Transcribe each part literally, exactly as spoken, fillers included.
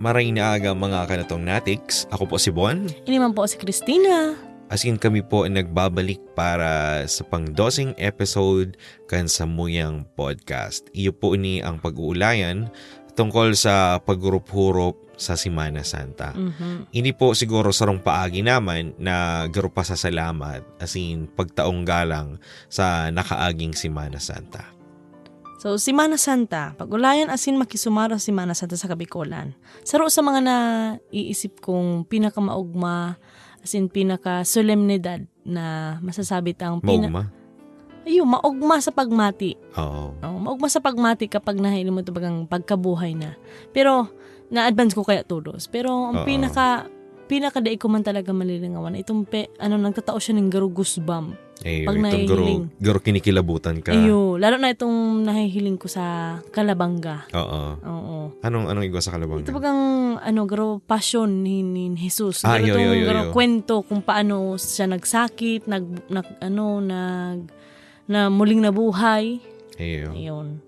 Maray na aga, mga kanatong natiks. Ako po si Bon. Ini man po si Christina. As in, kami po ang nagbabalik para sa pang-doseng episode kan samuyang podcast. Iyo po ni ang pag-uulayan tungkol sa paghurup-hurup sa Semana Santa. Mhm. Ini po siguro sarong paagi naman na garo pasasalamat, as in, pagtaong galang sa nakaaging Semana Santa. So, Semana Santa, pag-ulayan asin makisumaro sa Semana Santa sa Kabikolan. Saro sa mga naiisip kong pinakamaugma, asin pinaka-solemnidad na masasabi tang pina- Maugma? Ayun, maugma sa pagmati. Oo. Oh, maugma sa pagmati kapag nahiling mo ito bagang pagkabuhay na. Pero, na-advance ko kaya todos. Pero ang Oo. pinaka, pinaka dai ko man talaga malilingawan, itong pe-, ano, nagtatao siya ng garo goosebump. Eh, Pag itong garo, nahihiling. garo kinikilabutan ka. Ayo, lalo na itong nahihiling ko sa Kalabanga. Oo. Oo. Anong, anong igwa sa Kalabanga? Ito bagang, ano, garo passion ni, ni Jesus. Ah, Garo yo, yo, itong yo, garo yo. kwento kung paano siya nagsakit, nag, nag, ano, nag, na muling nabuhay. Iyo. Ayun.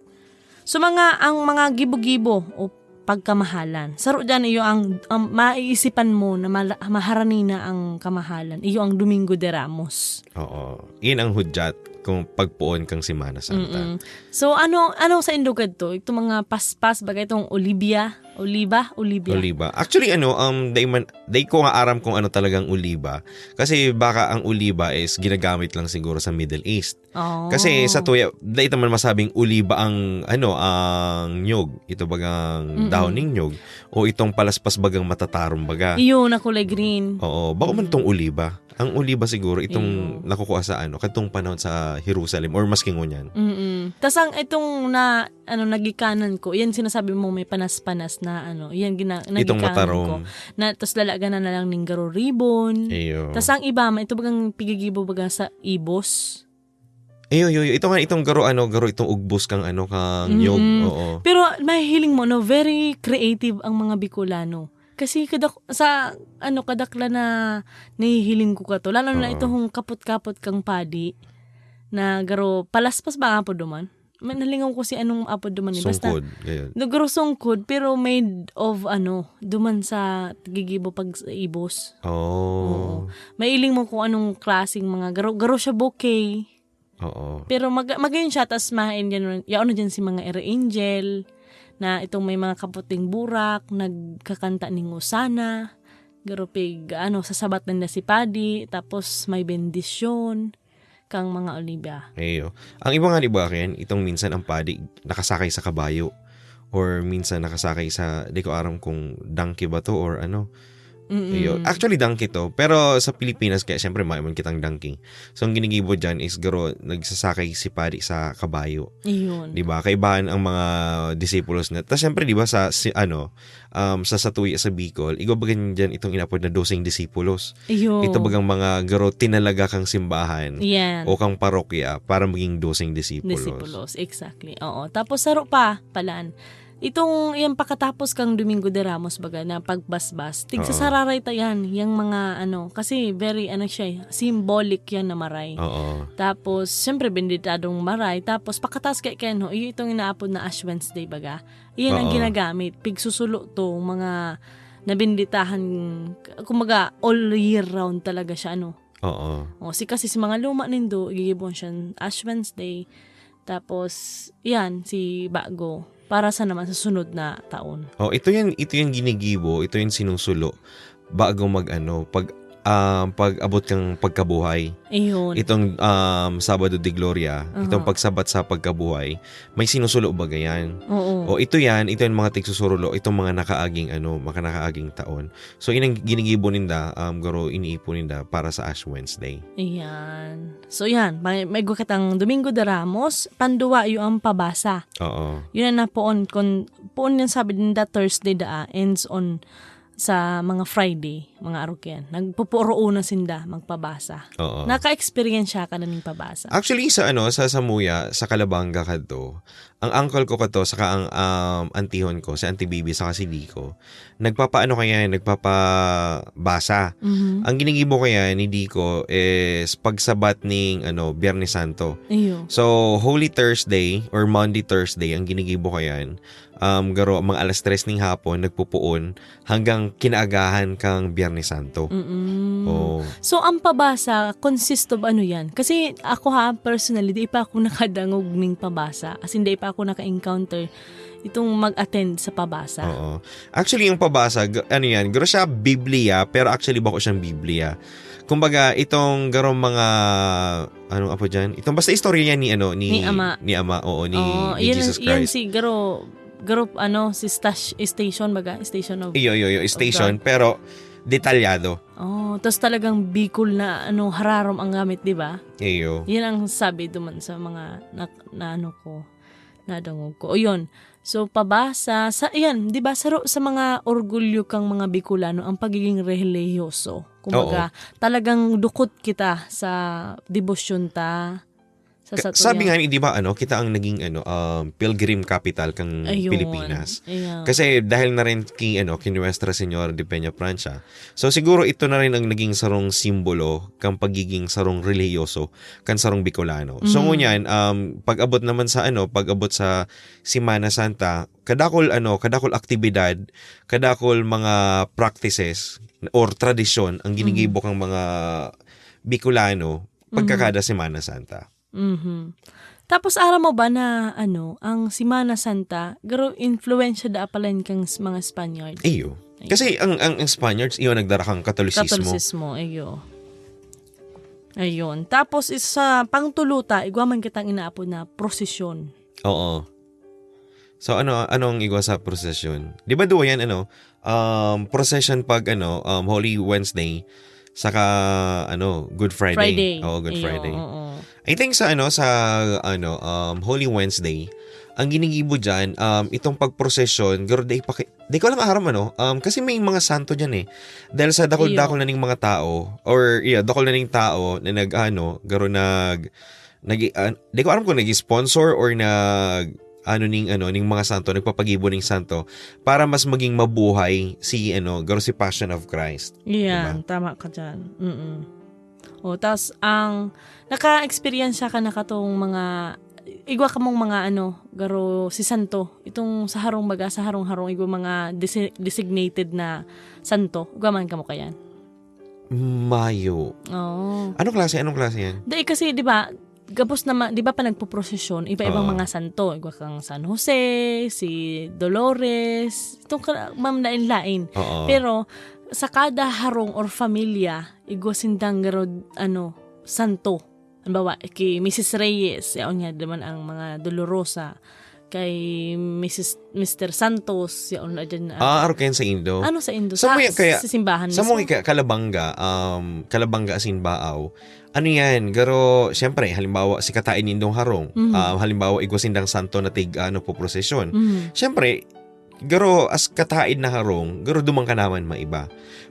So, mga, ang mga gibo-gibo o pagkamahalan. Saro diyan, iyo ang, ang maiisipan mo na mala-, maharani na ang kamahalan. Iyo ang Domingo de Ramos. Oo. Iyan ang hudyat kung pagpoon kang Semana Santa. Mm-mm. So, ano, ano sa Indogad to? Itong mga paspas, bagay itong olibya? Oliba? Olibya? Oliba. Actually, ano, um, dai man, dai ko nga aram kung ano talagang oliba. Kasi baka ang oliba is ginagamit lang siguro sa Middle East. Oh. Kasi sa tuya, dai naman masabing oliba ang, ano, ang nyog. Ito bagang Mm-mm. dahon ning nyog. O itong palaspas bagang matatarom baga. Iyo, na kulay green. Oo, bako man Mm. tong oliba. Ang oliba siguro, itong Iyo. nakukuha sa, ano, katong panahon sa Jerusalem or maski ngunyan. Mm-mm. Tas ang itong na, ano, nagikanan ko, yan sinasabi mo may panas-panas na, ano, yan gina-, Itong nagikanan matarom. ko. Na, tas lalaganan na lang ning garo ribbon. Iyo. Tas ang iba, ma-, ito bagang pigigibo baga sa ibos. Iyo, iyo, iyo. Ito nga, itong garo, ano, garo, itong ugbos kang, ano, kang Mm-mm. nyog. Oo. Pero mahihiling mo, no, very creative ang mga Bicolano. Kasi kadak-, sa, ano, kadakla na nahihiling ko ka to. Lalo na Oo. itong kapot-kapot kang padi na garo, palaspas ba ang apod duman? Ma-, nalingaw ko si anong apod duman eh. Basta, Sungkod, ganyan. no, garo sungkod, pero made of, ano, duman sa gigibo pag sa ibos. Oh. Oo. Mailing mo kung anong klaseng mga garo, garo siya bouquet. Oo. Pero mag-, magayon siya, tas mahain dyan, yaon na dyan si mga Ere Angel, na itong may mga kaputing burak, nagkakanta ning Hosanna, garupig, ano, sasabat ninda si padi, tapos may bendisyon kang mga oliba. Iyo. Ang iba nga, di ba, Ken, itong minsan ang padi nakasakay sa kabayo, or minsan nakasakay sa, di ko aram kung donkey ba to, or ano, Mm-mm. Iyo. Actually, donkey to. Pero sa Pilipinas, kaya siyempre, mayo man kitang donkey. So, ang ginigibo dyan is, garo, nagsasakay si padi sa kabayo. Iyon. Di ba? Kaibahan ang mga disipulos na. Tas, siyempre, di ba, sa, si, ano, um, sa satuya sa Bicol, igwa baga dyan itong inapod na doseng disipulos. Iyo. Ito bagang mga, garo, tinalaga kang simbahan Yan. o kang parokya para maging doseng disipulos. Disipulos, exactly. Oo. Tapos, saro pa, palan. Itong, yan, pakatapos kang Domingo de Ramos, baga, na pagbasbas, Oo. tigsasararay ta yan, yung mga, ano, kasi very, ano siya eh, symbolic yan na maray. Oo. Tapos, siyempre, benditadong maray. Tapos, pakataas kay Ken, ho, yun itong inaapod na Ash Wednesday, baga. Iyan ang Oo. ginagamit. Pigsusulo to, mga nabenditahan, kumbaga, all year round talaga siya, ano. Oo. O, si, kasi si mga luma nindo, igigibon siya Ash Wednesday. Tapos, yan, si bago. Para sa naman sa sunod na taon. Oh, ito yan, ito yung ginigibo, ito yung sinusulo bago mag-ano, pag, ah, pag-abot kang pagkabuhay. Ayun. Itong, um, Sabado de Gloria, Aha. itong pagsabat sa pagkabuhay, may sinusulo baga yan. Oo. O, ito yan, ito yung mga tigsusurulo, itong mga nakaaging, ano, mga nakaaging taon. So, inang ginigibo ninda, um, garo iniipon ninda para sa Ash Wednesday. Ayan. So, yan. May, may igwa kitang Domingo de Ramos, panduwa iyo ang pabasa. Oo. Yun ang napoon, kun, poon yung sabi ninda Thursday daa, ends on sa mga Friday, mga arog yan. Nagpupuro una sinda magpabasa. Oo. Naka-experience siya ka na ning pabasa. Actually, sa ano, sa Samuya, sa Calabanga kadto, ang uncle ko kato, saka ang, um, antihon ko, si Auntie Bibi, saka si Dico, nagpapaano kaya, nagpapabasa. Mhm. Ang ginigibo kaya ni Dico is pagsabat ning, ano, Biyernes Santo. Iyo. So, Holy Thursday or Maundy Thursday, ang ginigibo kaya, um, garo, mga alas tres ning hapon, nagpupuon hanggang kinaagahan kang Biyernes Santo. Mm-mm. Oo. So, ang pabasa consist of ano yan? Kasi ako ha, personally, di pa ako nakadangog ning pabasa. As in, di pa ako naka-encounter itong mag-attend sa pabasa. Oo. Actually, yung pabasa, g-, ano yan, garo siya Biblia, pero actually, bako siyang Biblia. Kumbaga, itong garong mga, anong apo dyan? Itong basta istorya niya ni, ano, ni, Ni Ama. ni Ama, oo, ni, Oo, ni yan, Jesus yan Christ. si garo, garo, ano, si stash-, station, baga? Station of, Iyo, iyo, iyo, of station, God. pero detalyado. Oh, tas talagang Bicol na, ano, hararom ang gamit, di ba? Iyo. Yan ang sabi duman sa mga na, na ano ko, nadangog ko. O yun. So, pabasa, sa, yan, di ba, saro sa mga orgulyo kang mga Bicolano ang pagiging relihiyoso. Kumbaga, Oo. talagang dukot kita sa debosyon ta, sa Ka-, sato sabi yan. nga ni, di ba, ano, kita ang naging, ano, um, pilgrim capital kang Ayun. Pilipinas. Ayan. Kasi dahil na rin ki, ano, ki Nuestra Señora de Peña Francia. So, siguro ito na rin ang naging sarong simbolo kang pagiging sarong relihiyoso, kan sarong Bicolano. So, Mm. ngunyan, um, pag-abot naman sa, ano, pag-abot sa Semana Santa, kadakol, ano, kadakol aktibidad, kadakol mga practices or tradisyon ang ginigibo Mm. kang mga Bicolano pagkakada Mm. Semana Santa. Mhm. Tapos, aram mo ba na, ano, ang Semana Santa, garo influensya da pala yan kang s-, mga Spaniard? Iyo. Iyo. Kasi ang, ang, ang Spaniards, iyo, nagdara kang Katolisismo. Katolisismo, iyo. Ayun. Tapos, is, sa pangtulo ta, igwa man kitang inaapod na prosesyon. Oo. So, ano, anong igwa sa prosesyon? Di ba duwa yan, ano? Um, procession pag, ano, um, Holy Wednesday, saka, ano, Good Friday. Friday. Oo, Good Iyo, Friday. oo. I think sa, ano, sa, ano, um, Holy Wednesday, ang ginigibo dyan, um, itong pagprosesyon, garo di paki-, di ko lang aram, ano, um, kasi may mga santo dyan, eh. Dahil sa dakol-dakol Iyo. na ning mga tao, or, yeah, dakol na ning tao na nag, ano, garo nag, nag, ah, di ko aram kung nag-sponsor or nag, ano, ning, ano, ning mga santo, nagpapagibo ning santo para mas maging mabuhay si, ano, garo si Passion of Christ. Yan, Diba? tama ka dyan. Mm-mm. O, tas ang naka-experience ka na katong mga, igwa kamong mga, ano, garo si santo, itong sa harong baga, sa harong-harong, igwa mga desi-, designated na santo. Igwa man kamo kayan? Mayo. Oo. Anong klase? Anong klase yan? Dai kasi, di ba, gabos na ma-, di ba pa nagpoprosesyon, iba-ibang Oo. mga santo. Igwa kang San Jose, si Dolores, itong ka-, mam-, lain-lain. Oo. Pero, sa kada harong or familia, igwa sindang garod, ano, santo. Halimbawa, ki Misis Reyes, yaon nga naman ang mga Dolorosa. Kay Misis, Mister Santos, yaon na dyan, ah. Ah, aro kayan sa Indo? Ano sa Indo? Sa Sa, mo yan kaya, sa simbahan sa mo mismo? Kaya Calabanga, um, Calabanga, Simbaaw. Ano yan? Garo, siyempre, halimbawa, si Katain nindong harong. Mhm. Um, halimbawa, igwa sindang santo na tig, ano, poprosesyon. Mhm. Siyempre, garo, as Katain na harong, garo, duman ka naman maiba.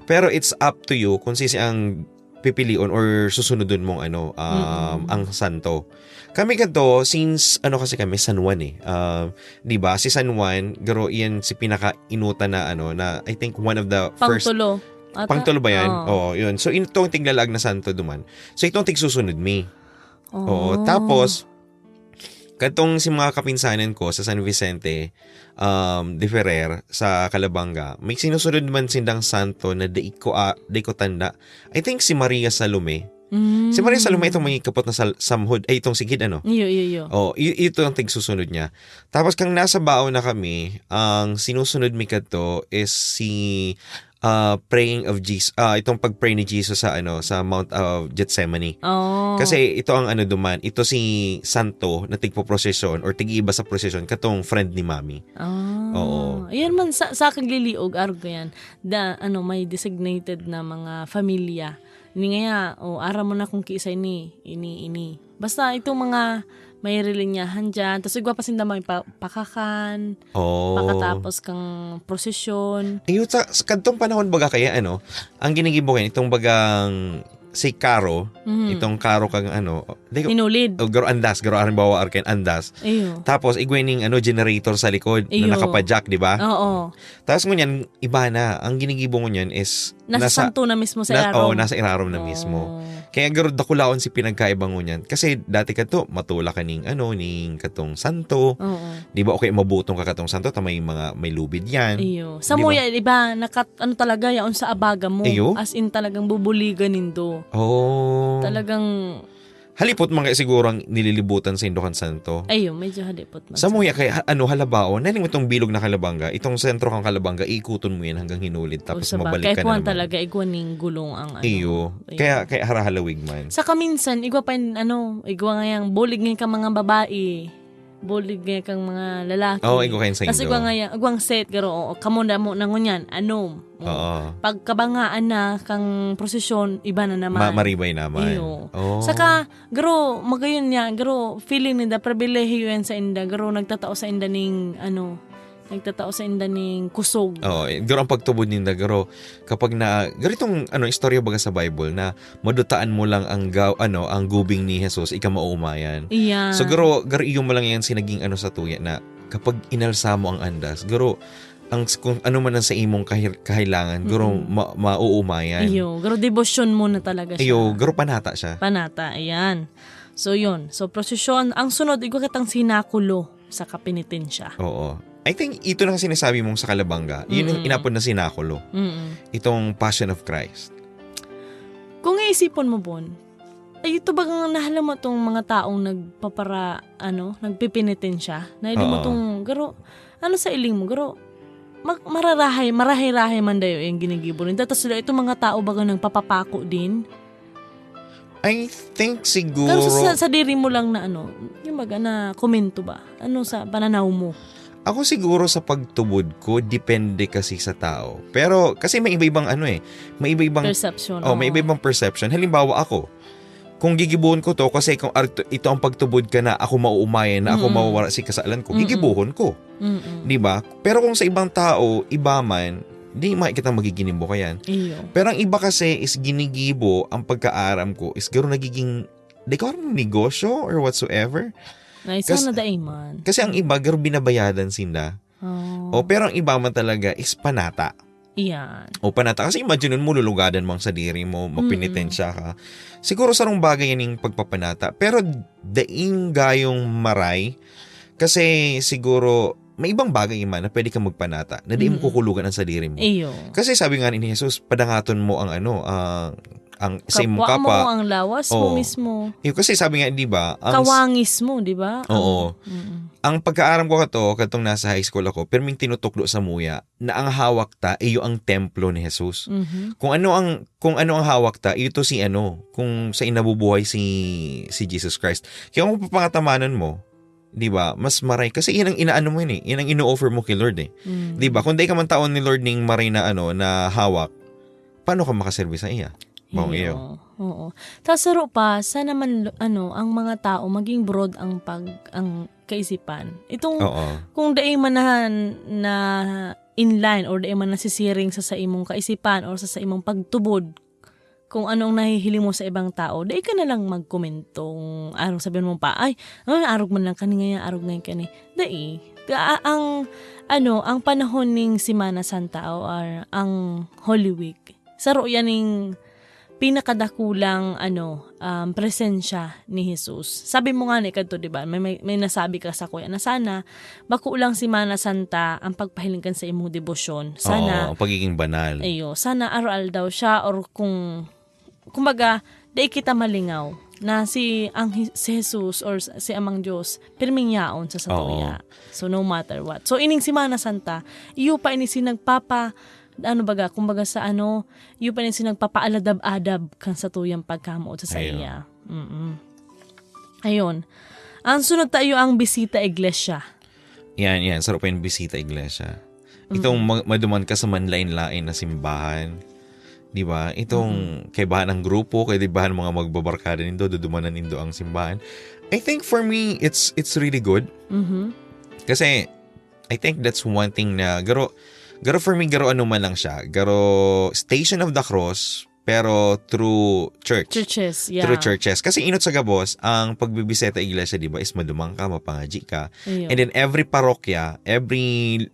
Pero it's up to you kung sisi ang pipilion or susunodon mong ano, um, Mm-mm. ang santo. Kami kadto, since ano kasi kami, San Juan eh. Um, di ba? Si San Juan, garo iyan si pinakainutan na ano, na I think one of the first Pangtulo. Ata? Pangtulo ba yan? Oo. Oo, yun. So, itong tiglalaag na santo duman. So, itong tigsusunod mi. Oo. Oo. Tapos, kadtong si mga kapinsanan ko sa San Vicente, um, de Ferrer, sa Calabanga, may sinusunod man sindang santo na di ko, ah, di ko tanda. I think si Maria Salome. Mm. Si Maria Salome, itong may kapot na sal-, samhod, ay, itong sigid, ano? Iyo, iyo, iyo. Oh, i-, ito ang tigsusunod niya. Tapos, kang nasa Bao na kami, ang sinusunod mi kadto is si, ah, praying of Jesus, ah, itong pag-pray ni Jesus sa, ano, sa Mount of Gethsemane. Oh. Kasi ito ang, ano, duman, ito si santo na tigpo-prosesyon or tig-iiba sa prosesyon, katong friend ni Mami. Ah. Oo. Ayan man, sa, sa kagliliog, arog ko yan. Da, ano, may designated na mga familia. Ni ngaya, o, aram mo na kung kiisay ni, ini, ini. Basta itong mga may relinyahan dyan. Tas igwa pa sinda may pa-, pakakan, Oh. pakatapos kang prosesyon. Ayun, sa, sa kadtong panahon baga kaya, ano, ang ginigibo kayan, itong bagang, si Caro, Mhm. itong Caro kang ano, di ko, Hinulid. oh, garo andas, garo halimbawa arken andas. Iyo. Tapos igway ning ano generator sa likod Iyo. na nakapajack, di ba? Oo. Tapos ngunyan, iba na. Ang ginigibo ngunyan is Nasa, santo na mismo sa na- irarom. Oh, nasa irarom na mismo. Oh. Kaya garo dakulaon si pinagkaiba ngunyan. Kasi dati ka to, matula ka ning ano, ning katong santo. Oo. Di ba? O kaya mabutong ka katong santo, ta may mga, may lubid yan. Iyo. Sa Di ba? Muya, iba, nakat, ano talaga, yaon sa abaga mo. Iyo. As in, talagang bubuligan nindo. Oh. Talagang, Halipot man kaya siguro ang nililibutan sa Indokan Santo. Ayo, medyo halipot man. Sa Muya kay ha- ano, Halabaon, naning itong bilog na Kalabanga, itong sentro kang Kalabanga, iikuton mo yan hanggang Hinulid, tapos O, sa mabalik bagay, ka na kuwan naman. Talaga, igwa ning gulong ang ano. Iyo. Iyo. Kaya, kaya harahalawig man. Saka minsan, igwa pa yung, ano, igwa nga yung bulig nga ka mga babae. Bulig nga kang mga lalaki. Oo, igwa kayong sa Tas Indo. Igwa nga yung, igwang set, garo, oo, kamo na mo na ngunyan, anom. Oo. Pagkabangaan na kang prosesyon, iba na naman. Ma- maribay naman. Iyo. Oh. Saka, garo, magayon niya, garo, feeling ninda, pribilehiyo yan sa inda, garo, nagtatao sa inda ning, ano, nagtatao sa inda ning kusog. Oh, eh, garo ang pagtubod ninda, garo. Kapag na, garo itong, ano, istorya baga sa Bible na madutaan mo lang ang gaw, ano, ang gubing ni Jesus, ika mauumayan. Iya. So, garo, garo iyo mo lang yan sinaging ano sa tuya na kapag inalsa mo ang andas, garo, ang, kung ano man ang sa imong kahir, kahilangan, garo, Mm-mm. ma, mauumayan. Iyo, garo, debosyon mo na talaga siya. Iyo, garo panata siya. Panata, ayan. So, yun. So, prosesyon. Ang sunod, igwa kitang sinakulo sa kapinitensya. Oo. I think ito na sinasabi mong sa Kalabanga, yun yung Mm-mm. inapod na sinakulo. Mm-mm. Itong Passion of Christ. Kung iisipon mo, Bon, ay ito bagang nahalam mo itong mga taong nagpapara, ano, nagpipinitensya? Na hindi mo Oo. itong, garo, ano sa iling mo, garo, mag, mararahay, marahay-rahay man dayo yung ginigibo ninda. Tapos sila, itong mga tao bagang nagpapapako din. I think siguro... Pero sa, sa, sa diri mo lang na ano, yung baga na komento ba? Ano sa pananaw mo? Ako siguro sa pagtubod ko, depende kasi sa tao. Pero kasi may iba-ibang ano eh, may iba-ibang Perception. Oh, may Oo. iba-ibang perception. Halimbawa ako, kung gigibuhon ko to kasi kung ar- ito ang pagtubod ka na ako mauumayan na ako Mm-mm. mawawara si kasalan ko, Mm-mm. gigibuhon ko. Mm-mm. 'Di ba? Pero kung sa ibang tao, iba man, di makikita magiginibo ka yan. Iyo. Pero ang iba kasi is ginigibo, ang pagkaaram ko is garo nagiging, di ko alam, negosyo or whatsoever. Na isa Kas- na daiman. Kasi ang iba, garo binabayadan sinda. Oh. O, pero ang iba man talaga is panata. Iyan. O panata. Kasi imagine mo, lulugadan mo ang sadiri mo, mapinitensya ka. Siguro sarong bagay yan yung pagpapanata. Pero daing gayong maray, kasi siguro may ibang bagay man na pwede kang magpanata na di mo Mm. kukulugan ang sadiri mo. Iyo. Kasi sabi nga ni Jesus, padangaton mo ang ano, ang, ang sa imong Kapwa mo, kapa. Ang lawas mo Oo. mismo. Iyo, kasi sabi nga, di ba? Ang, Kawangis mo, di ba? Oo. Ang- Mm-mm. Ang pagkaaram ko kato, katong nasa high school ako, pirming tinutukdo sa Muya na ang hawak ta, iyo ang templo ni Jesus. Mhm. Kung ano ang kung ano ang hawak ta, iyo to si ano, kung sa inabubuhay si si Jesus Christ. Kaya kung papangatamanan mo, 'di ba? Mas maray kasi 'yan ang inaano mo 'yun eh. 'Yan ang ino-offer mo kay Lord eh. Mm. 'Di ba? Kung dai ka man taon ni Lord ning maray na ano, na hawak, paano ka makaserbi sa iya? Bawang iyo. Oo. Tapos saro pa, sana man, ano, ang mga tao maging broad ang pag ang kaisipan. Itong Oo. kung dai man na, na inline or dai man nasisiring sa, sa imong kaisipan or sa, sa imong pagtubod kung anong nahihiling mo sa ibang tao, dai ka na lang magkomentong arog sabihin mo pa, ay, ay, arog man lang kani ngayon, arog ngayon kani. Dai. Ka- ang, ano, ang panahon ning Semana Santa o ar- ang Holy Week, saro yan ning pinakadakulang, ano, um, presensya ni Jesus. Sabi mo nga ni kadto, di ba? May, may, may nasabi ka sa kuya na sana, bako lang Semana Santa ang pagpahiling kan sa imong debosyon. Sana, Oo, ang pagiging banal. Ayo, sana aroal daw siya or kung, kumbaga, di kita malingaw na si ang Hi- si Jesus or si Amang Diyos, pirming yaon sa satuya. So, no matter what. So, ining Semana Santa, iyo pa ini si nagpapa, ano baga, kumbaga sa ano, iyo pa ini si nagpapaaladab-adab kan satuyang pagkamoot sa Ayun. saiya. Mm-mm. Ayun. Ang sunod tayo ang bisita iglesia. Yan, yan. Sarap pa yung bisita iglesia. Itong ma- maduman ka sa manlain-lain na simbahan. Di ba? Itong kaibahan ng grupo, kaibahan mga magbabarkada nindo, dudumanan nindo ang simbahan. I think for me, it's it's really good. Mhm. Kasi, I think that's one thing na, garo, garo for me, garo ano man lang siya. Garo Station of the Cross, pero through church. Churches, yeah. Through churches. Kasi inot sa gabos, ang pagbibisita iglesia, di ba, is madumang ka, mapangadyi ka. Ayun. And then every parokya, every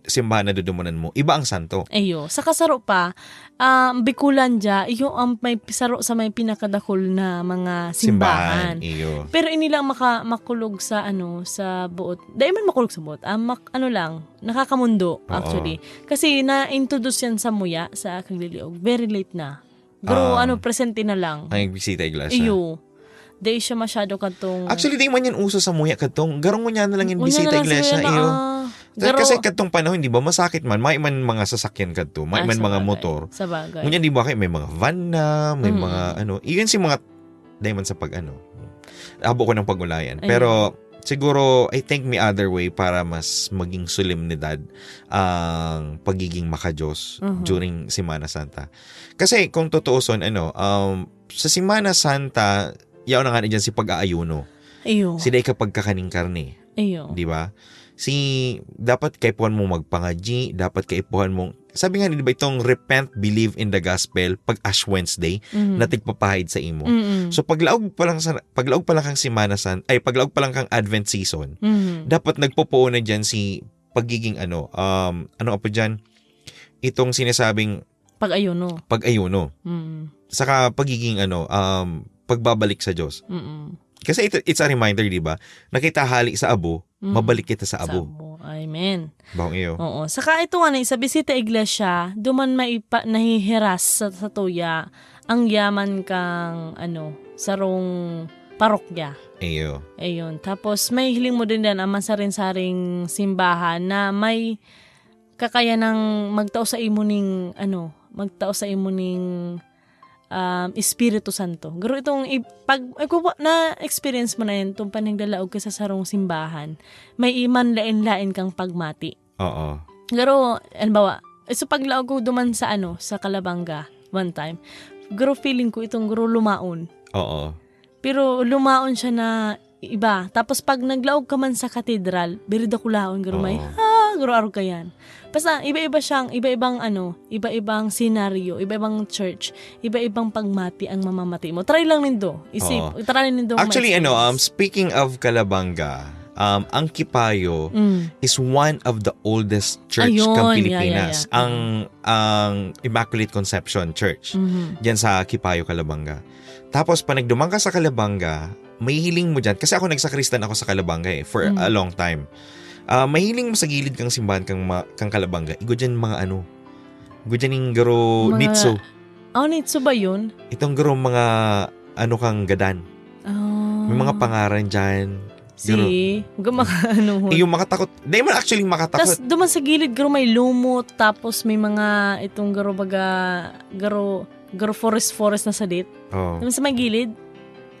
simbahan na dudumunan mo, iba ang santo. Ayo. Sa kasaro pa, um, Bicolandia, iyo ang may saro sa may pinakadakol na mga simbahan. Iyo. Pero ini lang maka, makulog sa ano, sa buot. Dahil man makulog sa buot. Ah, mak, ano lang, nakakamundo Oo. actually. Kasi na-introduce yan sa muya, sa Cagliliog. Very late na. Pero Ah. ano, presente na lang. Ang bisita iglesia. Iyo. Di siya masyado katong... Actually, di man yan uso sa muya katong. Garong mo niya na lang yung Unya bisita na lang iglesia. sila na, Iyo. ah, Kasi garo- kasi katong panahon, di ba, masakit man. May man mga sasakyan kadto. May Ah, man sa mga bagay. Motor. Sa bagay. Ngunyan, di ba, kay may mga van na, may Mm. mga ano. Iyon si mga, dahil man sa pag-ano. Abo ko ng pag-ulayan. Ayun. Pero, siguro, I think may other way para mas maging solemnidad ang pagiging makajos Mhm. during Semana Santa. Kasi, kung tutuuson, ano, um, sa Semana Santa, yaon na nga na dyan si pag-aayuno. Iyo. Si dai ka pagkakaning karne. Iyo. Di ba? Si, dapat kaipuhan mo magpangadyi, dapat kaipuhan mo, sabi nga, di ba, itong repent, believe in the gospel, pag Ash Wednesday, Mhm. na tigpapahid sa imo. Mm-mm. So, paglaog pa lang sa, paglaog pa lang kang Semana San-, ay, paglaog pa lang kang Advent season, Mhm. dapat nagpopoon na dyan si pagiging ano, um, ano apo dyan? Itong sinasabing Pag-ayuno. pag-ayuno. Mm. Saka pagiging ano, um, pagbabalik sa Diyos. Mm-mm. Kasi ito, it's a reminder, di ba? Na kita hali sa abo, Mm. mabalik kita sa Sa abo. abo. Amen. Bahong iyo. Oo. Saka ito nga na, sa bisita iglesia, duman maipa, nahihiras sa, sa tuya ang yaman kang, ano, sarong parokya. Iyo. Ayun. Tapos, may hiling mo din din ang masarin-saring simbahan na may kakayanang magtao sa imo ning, ano, magtao sa imo ning, um, Espiritu Santo. Pero itong, i-, pag, ay, kung wa-, na-experience mo na yan, itong panagdalaog ka sa sarong simbahan, may iman lain-lain kang pagmati. Oo. Pero, halimbawa, so paglaog ko duman sa, ano, sa Calabanga, one time, garo feeling ko itong garo lumaon. Oo. Pero lumaon siya na iba. Tapos pag naglaog ka man sa katedral, biri dakulaon, garo may, Oo. ha, garo arog ka yan. Basta iba-iba siyang, iba-ibang ano, iba-ibang senaryo, iba-ibang church, iba-ibang pagmati ang mamamati mo. Try lang nindo. Isip, Oo. try nindo Actually, ano, um, ma-experience. Speaking of Calabanga, um, ang Kipayo Mm. is one of the oldest church Ayun, kang yeah, Pilipinas. yeah, yeah. Ang, ang Immaculate Conception Church. Mhm. Diyan sa Kipayo, Calabanga. Tapos, pag nagduman ka sa Calabanga, may hiling mo dyan. Kasi ako, nagsakristan ako sa Calabanga eh, for Mm. a long time. Ah, mahiling mo sa gilid kang simbahan kang, ma- kang Calabanga, igo dyan mga ano, igo dyan yung garo Mga- nitso. Oh, nitso ba yun? Itong garo mga ano kang gadan. Oh. May mga pangaran dyan. Si, gumaka ano ho. Eh, yung makatakot. Di man actually makatakot. Tapos duman sa gilid, garo may lumot, tapos may mga itong garo baga, garo, garo forest-forest na sadit. Oh. Duman sa may gilid.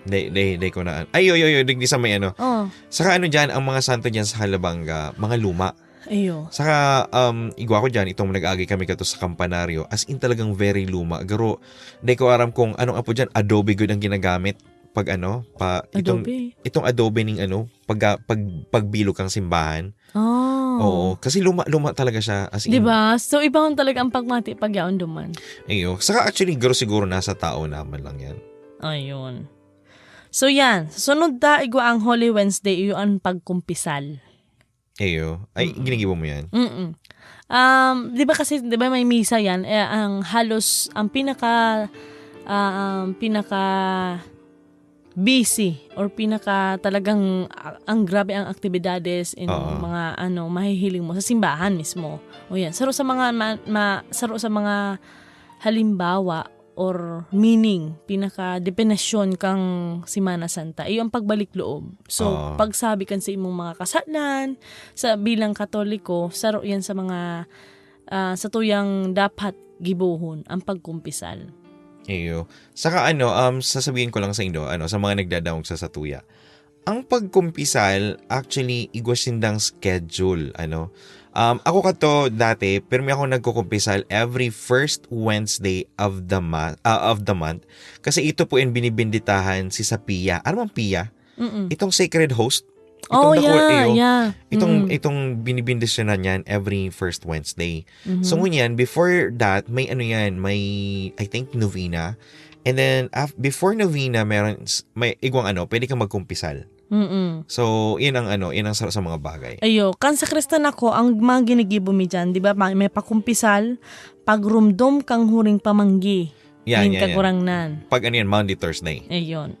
Di, di, di ko na. Ay, yo, yo, yo, digdi sa may ano. Oh, Saka ano dyan, ang mga santo dyan sa Calabanga, mga luma. Ayo. Saka, um, igwa ko dyan, itong nag-agi kami kato sa kampanaryo, as in talagang very luma. Garo, di ko aram kung anong apo dyan, adobe good ang ginagamit. Pag ano, pa, itong, Adobe. Itong adobe ning ano, pag, pag, pagbilog kang simbahan. Oh. Oo, kasi luma, luma talaga siya. As in, Diba? So, iba hon talaga ang pagmati pag yaon duman. Iyo. Saka actually, garo siguro nasa tao naman lang yan. Ayun. So, yan. Sa sunod ta, igwa ang Holy Wednesday, iyo ang pagkumpisal. Iyo. Ay, Mm-mm. ginigibo mo yan? Mm-mm. Um, di ba kasi, di ba may misa yan? Eh, ang halos, ang pinaka, ah, ang pinaka busy or pinaka talagang, ah, ang grabe ang aktibidades in Oo. mga ano, mahihiling mo sa simbahan mismo. O yan, saro sa mga ma, ma, saro sa mga halimbawa or meaning, pinaka definasyon kang Semana Santa, iyo ang pagbalik loob. So, Oo. pagsabi kan sa imong mga kasadlan, sa bilang Katoliko, saro yan sa mga, ah, sa tuyang dapat gibohon, ang pagkumpisal. Iyo. Saka ano, um, sasabihin ko lang sa indo, ano, sa mga nagdadangog sa satuya. Ang pagkumpisal, actually, igwa sindang schedule, ano. Um, ako kato dati, pirmi ako nagkukumpisal every first Wednesday of the ma-, ah, of the month. Kasi ito po yung binibinditahan si sa Pia. Ano mang Pia? Mm-mm. Itong sacred host. Oh, itong the yeah, iyo, yeah. Itong, mm, itong binibindisyonan niyan every first Wednesday. Mm-hmm. So, ngunyan, before that, may ano yan, may, I think, novena. And then, af-, before novena, meron, s-, may igwang ano, pwede kang magkumpisal. Mm-mm. So, yun ang ano, yun ang sa, sa mga bagay. Ayo, kan sakristan ako, ang mga ginigibo mi dyan, di ba, ma-, may pakumpisal, pagrumdom kang huring pamanggi, yan, nin yan, yan, kagurangnan. Pag ano yan, Monday, Thursday. Ayun.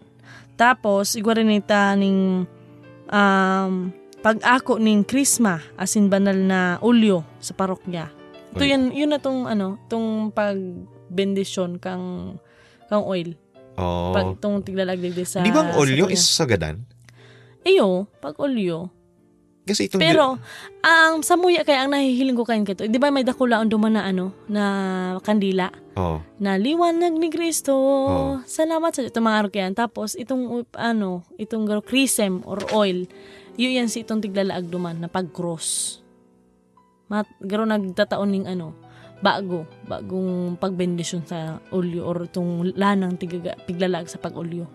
Tapos, igwa rin ita ning, um, pag-ako ning Krisma, asin banal na olyo sa parokya. Ito. Oy. Yan, yun na tong, ano, tong pagbendisyon kang, kang oil. Oh. Pag tong tiglalag digdi sa, di ba ang olyo sa kuya is sagadan? Iyo, pag olyo. Kasi itong pero, ang samuya kaya ang nahihiling ko kayan kato, di ba may dakula ang duman na ano, na kandila? Oo. Na liwanag ni Cristo. Oo. Salamat sa itong mga arog yan. Tapos, itong, uh, ano, itong garo-, chrism or oil, yun yan si itong tiglalaag duman na pag-cross. Mat-, garo nagtataon ning ano, bago, bagong pagbendisyon sa olyo or itong lanang tigaga-, tiglalaag sa pag-olyo.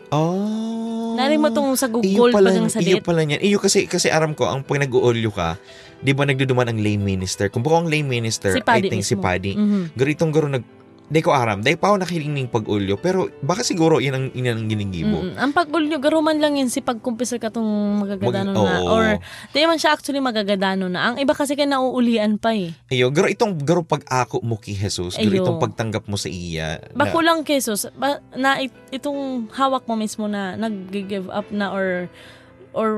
Oh. Nari mo tong sa Google, iyo pala, bagang sa iyo date pala niyan. Iyo kasi, kasi aram ko, ang pag nag-oolyo ka, di ba nagduduman ang lay minister? Kung baka ang lay minister, si Paddy I think mismo. Si Paddy. Mhm. Garo itong garo nag-, di ko aram. Dahil pa ako nakiling ning pag-olyo, pero baka siguro yan ang, yan ang ginigibo. Mm-mm. Ang pag-olyo, garo man lang yan si pagkumpisal ka tong magagadanon. Mag-, na, oo. Or, di man siya actually magagadanon na. Ang iba kasi kaya nauulian pa eh. Ayo, garo itong garo pag-ako mo ki Jesus, garo itong pagtanggap mo sa iya. Ayo. Bako lang ki Jesus, ba, na it-, itong hawak mo mismo na nag-give up na or, or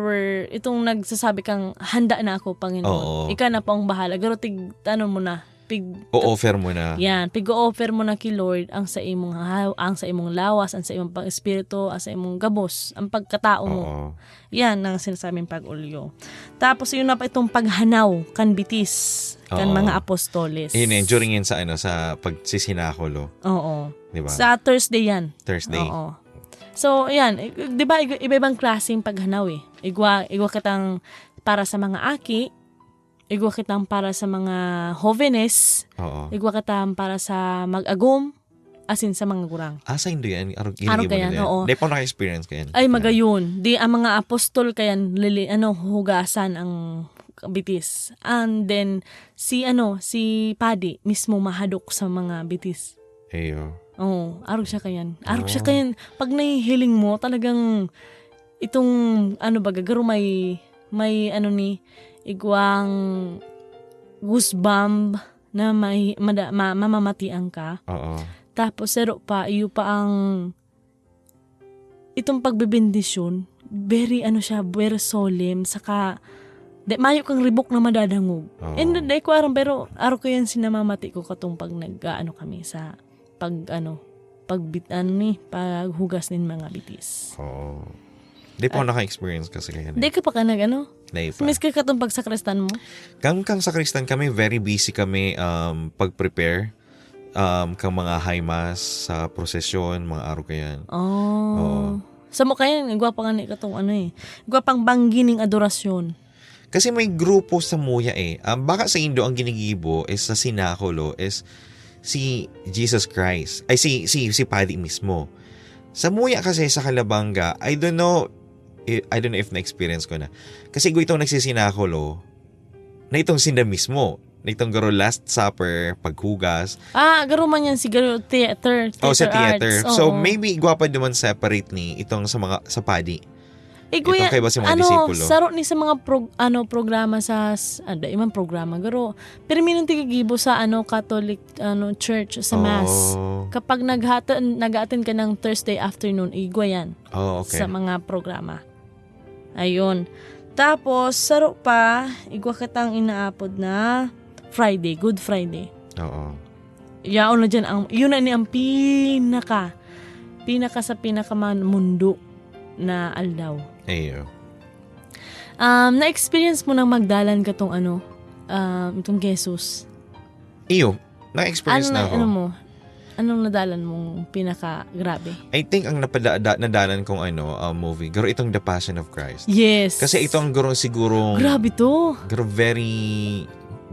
itong nagsasabi kang, "Handa na ako, Panginoon. Oo. Ika na po ang bahala." Garo tig-, ano mo na, pig-, o-offer mo na. Yan, pig-o-offer mo na ki Lord ang sa imong haw-, ang sa imong lawas, ang sa imong pang-espiritu, ang sa imong gabos, ang pagkatao mo. Oo. Yan ang sinasabing pag-olyo. Tapos, yun na pa itong paghanaw kan bitis, kan mga apostoles. Oo. Yun eh, during yun sa, ano, sa pagsisinakulo. Oo. Di ba? Sa Thursday yan. Thursday. Oo. So, yan. I-, di ba, ig-, iba-ibang klaseng paghanaw eh. Igwa, igwa kitang para sa mga aki, igwa kitang para sa mga hovenes, oo, igwa kitang para sa mag-agom, asin sa mga gurang. Ah, sa Indo yan? Arog, arog yan, oo. Di pa ako naka-experience kayan. Ay, magayon. Di, ang mga apostol kayan, lili-, ano, huhugasan ang bitis. And then, si, ano, si Paddy mismo mahadok sa mga bitis. Eyo. Oo, arog siya kayan. Arog siya kayan. Pag nahihiling mo, talagang itong, ano ba, gagaro may, may, ano ni, igwang goosebump na may, mada-, ma-, mamamatian ka. Oo. Tapos, saro pa, iyo pa ang, itong pagbebendisyon, very, ano siya, very solemn, saka, de, mayo kang ribok na madadangog. Oo. And, di ko aram, pero arog ko yan sinamamati ko katong pag nag, ano kami sa pag, ano, pagbit-, ano ni, paghugas nin mga bitis. Oo. Di pa ako naka-experience kasi kaya na. Di ka pa ka nag-, ano? Di pa. Miski katong pagsakristan mo? Kang, kang sakristan kami, very busy kami, um, pag-prepare, um, kang mga high mass sa prosesyon, mga arog kayan. Oh. Oo. Sa mo kayan, igwa pa nga ni katong ano eh. Igwa pang banggi ning adorasyon. Kasi may grupo sa muya eh. Um, baka sa Indo ang ginigibo is sa sinakulo is si Jesus Christ. Ay, si, si, si Paddy mismo. Sa muya kasi sa Calabanga, I don't know, I, I don't know if na-experience ko na. Kasi kung itong nagsisinakulo, na itong sinda mismo, na itong garo Last Supper, paghugas. Ah, garo man yan si garo theater, oh, sa theater theater. Arts. So, oo, maybe igwa pa duman separate ni itong sa mga, sa Paddy. Igwa itong yan, kaiba sa mga ano, disipulo. Saro ni sa mga prog-, ano, programa sa s-, ah, dai man programa, garo, pirmi nang tigigibo sa, ano, Catholic, ano, Church sa Mass. Oh. Kapag naghata-, nag-a-attend ka ng Thursday afternoon, igwa yan. Oh, okay. Sa mga programa. Ayun. Tapos, saro pa, igwa kitang inaapod na Friday, Good Friday. Oo. Yaon na dyan ang, yun na ni ang pinaka, pinaka sa pinaka man-, mundo na aldaw. Ayo. Um, na-experience mo nang magdalan ka tong ano, um, itong Jesus? Iyo, na-experience na ako. Ano mo? Anong nadalan mong pinaka-grabe? I think ang napada-, da-, nadalan kong ano, uh, movie, garo itong The Passion of Christ. Yes. Kasi ito ang garo sigurong grabe to. Garo very,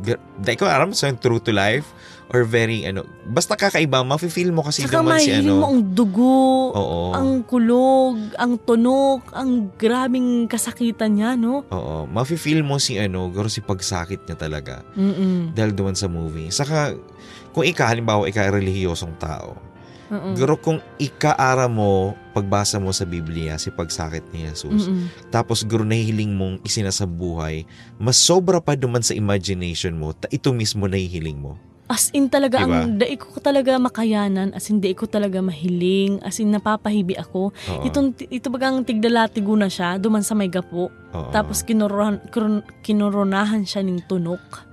gra-, dai ko aram sa true to life Or very, ano, basta kakaiba, mafe-feel mo kasi Saka duman si mahihiling ano. mo ang dugo, Oo. ang kulog, ang tunok, ang grabing kasakitan niya, no? Oo, mafe-feel mo si ano, garo si pagsakit niya talaga. Mm-mm. Dahil duman sa movie. Saka, kung ika, halimbawa, ika relihiyosong tao, Oo. garo kung ika aram mo, pagbasa mo sa Biblia, si pagsakit ni Jesus, Mm-mm. tapos garo nahihiling mong isinasabuhay, mas sobra pa duman sa imagination mo, ta ito mismo nahihiling mo. As in talaga, Diba? ang dai ko talaga makayanan, as in dai ko talaga mahiling, as in napapahibi ako. Oo. Itong, ito bagang tiglalatigo na siya, duman sa may gapo. Oo. Tapos kinorohan, kiron- kinoronahan siya ning tunok.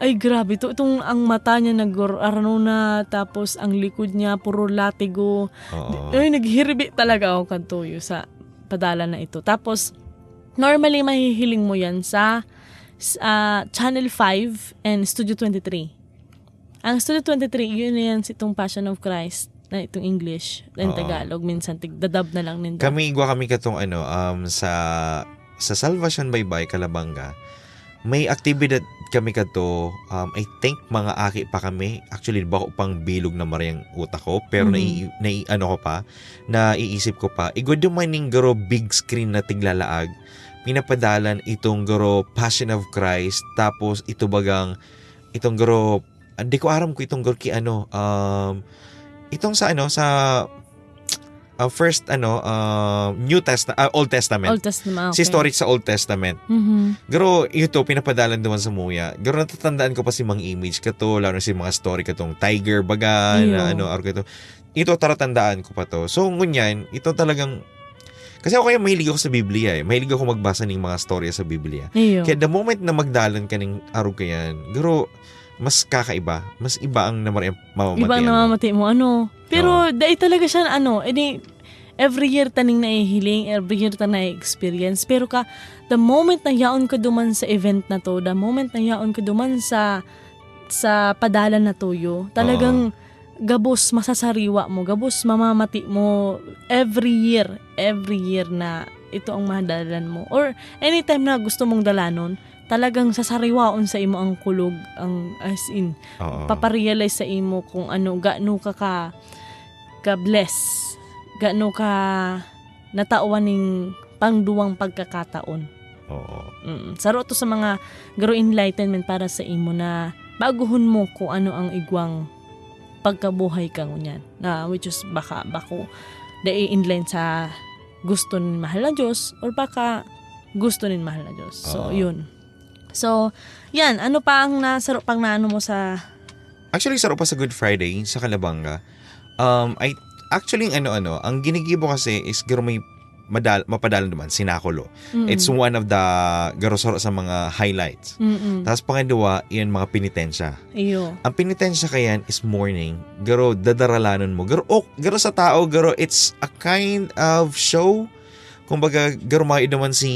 Ay, grabe to. Itong ang mata niya nag-arano na, tapos ang likod niya puro latigo. Oo. Ay, naghiribi talaga ako kadtoyo sa padala na ito. Tapos, normally, mahihiling mo yan sa, sa Channel five and Studio twenty-three. Ang Studio twenty-three, yun na yan si itong Passion of Christ na itong English, na yung Oo. Tagalog, minsan tigdadub na lang ninda. Kami, igwa kami katong ano, um, sa sa Salvacion Baybay, Calabanga, may aktibidad kami kadto, um, I think mga aki pa kami. Actually, bako pang bilog na mariyang utak ko, pero Mhm. nai, nai, ano ko pa, naiisip ko pa. Igwa duman ning garo big screen na tiglalaag, pinapadalan itong garo Passion of Christ, tapos ito bagang, itong garo, hindi ko aram kung itong garo ki ano, um, itong sa ano, sa uh, first ano, uh, New Testament, Old Testament. Old Testament, okay. Si story sa Old Testament. Mhm. Garo, ito, pinapadalan duman sa muya. Garo, natatandaan ko pa si mga image kato, lalo na si mga story katong tiger, baga, Iyo. na ano, arog ito. Ito, taratandaan ko pa to. So, ngunyan, ito talagang, kasi ako kaya mahilig ako sa Biblia eh. Mahilig ako magbasa ng mga storya sa Biblia. Iyo. Kaya the moment na magdalan ka ng arog ka yan, garo, mas kakaiba, mas iba ang namari, mamamati. Ibang ano. namamati mo, ano. Pero Oo. dai talaga siya, ano, edi, every year taning nahihiling, every year ta na-experience. Pero ka, the moment na yaon ka duman sa event na to, the moment na yaon ka duman sa sa padalan na tuyo, talagang gabos masasariwa mo, gabos mamamati mo every year, every year na ito ang madalanan mo. Or anytime na gusto mong dalanon, talagang sasariwaon sa imo ang kulog, ang as in, Oo. paparealize sa imo kung ano, gaano ka ka, ka-bless, gaano ka natawan ning pangduwang pagkakataon. Oo. Mm. Saro to sa mga garo enlightenment para sa imo na baguhon mo kung ano ang igwang pagkabuhay ka ngunyan. Na which is baka bako dai in line sa gusto nin mahal na Diyos or baka gusto nin mahal na Diyos. So, Oo. yun. So, yan. Ano pa ang nasaro pang naano mo sa... Actually, saro pa sa Good Friday, sa Calabanga. Um, I, actually, ang ano-ano, ang ginigibo kasi is garo may madal, mapadalan naman, sinakulo. Mm. It's one of the garo saro sa mga highlights. Mm-mm. Tapos pangalawa, yun mga penitensya. Iyo. Ang penitensya kayan is mourning. Garo, dadaralanon mo. Garo, oh, garo sa tao, garo, it's a kind of show. Kumbaga, garo, mga idaman si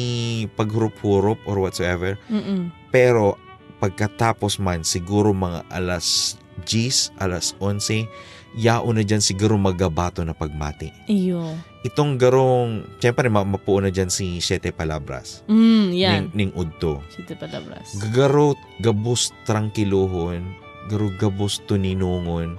paghurup-hurup or whatsoever. Mm-mm. Pero pagkatapos man, siguro mga alas diyes, alas onse, yaon na dyan siguro magabato na pagmati. Iyo. Itong garong, syempre, ma- mapuo na dyan si Siete Palabras. Mm, yan. Ning, ning udto. Siete Palabras. Garo, gabos trangkilohon, garo, gabos tuninongon,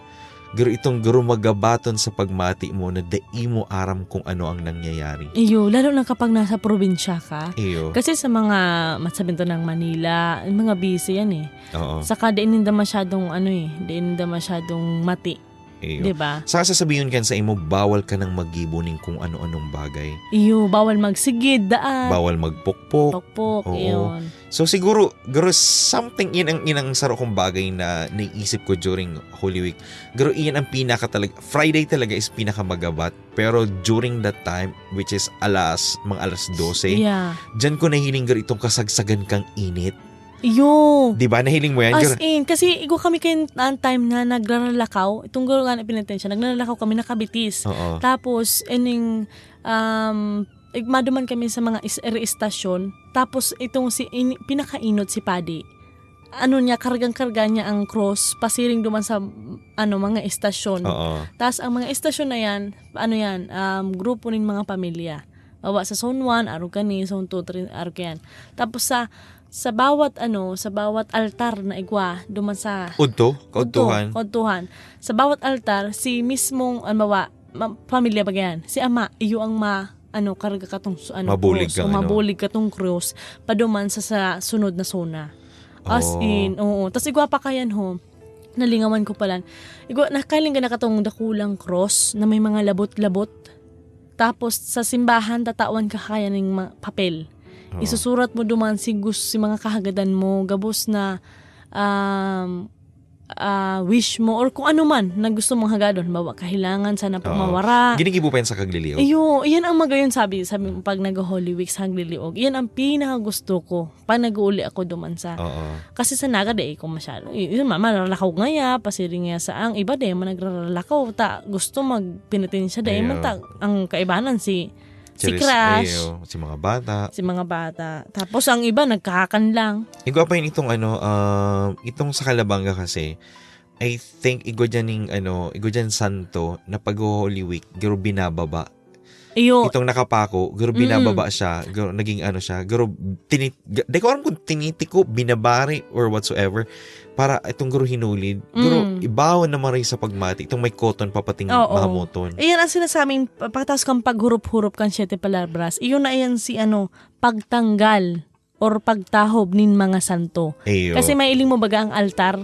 garo, itong garo magabaton sa pagmati mo na dai mo aram kung ano ang nangyayari. Iyo, lalo na kapag nasa probinsya ka. Iyo. Kasi sa mga, masabi to ng Manila, yung mga busy yan eh. Oo. Saka di ninda masyadong ano eh, di ninda masyadong mati. Iyo. Di ba? Saka sasabihin kan sa imo, bawal ka nang magibo ning kung ano-anong bagay. Iyo, bawal magsigid, daan. Bawal magpukpok. Pokpok, Oo. iyon. So siguro, garo something, yan ang, yan ang saro kong bagay na naisip ko during Holy Week. Garo, iyan ang pinaka talaga, Friday talaga is pinakamagabat. Pero during that time, which is alas, mga alas dose, Yeah. dyan ko nahiling garo itong kasagsagan kang init. Iyo. Di ba? Nahiling mo yan? As Garo, in, kasi igwa kami kayo ang time na nagraralakaw, itong garo nga na penitensya, nagraralakaw kami nakabitis. Oo. Tapos, ining, um, igmaduman kami sa mga is- ere-estasyon. Tapos, itong si, in- pinakainot si Padi. Ano niya, kargang-karga niya ang cross, pasiring duman sa, ano, mga estasyon. Oo. Tapos, ang mga estasyon na yan, ano yan, um, grupo nin mga pamilya. Bawa sa zone one, arog ka ni, zone two, three, arog ka yan. Tapos sa, sa bawat ano, sa bawat altar na igwa duman sa Udto? Udto, Kaudtuhan? kaudtuhan. Sa bawat altar, si mismong, halimbawa, ma-, pamilya baga yan, si ama, iyo ang ma-, ano, karga katong su-, ano, Mabulig krus, kang o ano. mabulig katong krus, paduman sa, sa sunod na zona. As Oh. in, oo. Tas igwa pa kayan, ho, nalingawan ko palan. Igwa, nakalinga na katong dakulang krus na may mga labot-labot. Tapos, sa simbahan, tatawan ka kaya ning ma-, papel. Oo. Isusurat mo duman si gus-, si mga kahagadan mo, gabos na, um, ah, wish mo, or kung ano man na gusto mong hagadon. Halimbawa, kahilangan, sana po Oo. mawara. Ginigibo pa yan sa Kagliliog? Iyo, iyan ang magayon sabi, sabi mo, pag nag-Holy Week sa Kagliliog. Iyan ang pinakagusto ko pag nag-uuli ako duman sa Oo. Kasi sa Naga, di ko masyado. Y-, yun, ma-, maralakaw ngaya, pasiring ngaya sa ang iba, di man nagraralakaw. Ta, gusto magpinatensya, di man Ayo. ta, ang kaibanan si, si Charis-, Crush. ayo, si mga bata. Si mga bata. Tapos ang iba, nagkakakan lang. Igwa pa yun itong ano, ah, itong sa Calabanga kasi, I think igwa dyan yung ano, igwa dyan santo na pag Holy Week, garo binababa. Iyo. Itong nakapako, garo Mm. binababa siya, garo naging ano siya, garo tini-, ga-, di ko alam kung tinitiko, binabari, or whatsoever, para itong garo hinulid, garo Mm. ibaon na maray sa pagmati, itong may cotton papating Oo. mahamoton. Iyan ang sinasabing, pa-, pagkatapos kang paghurup-hurup kang Siete Palabras, iyon na iyan si ano, pagtanggal or pagtahob nin mga santo. Iyo. Kasi may iling mo baga ang altar,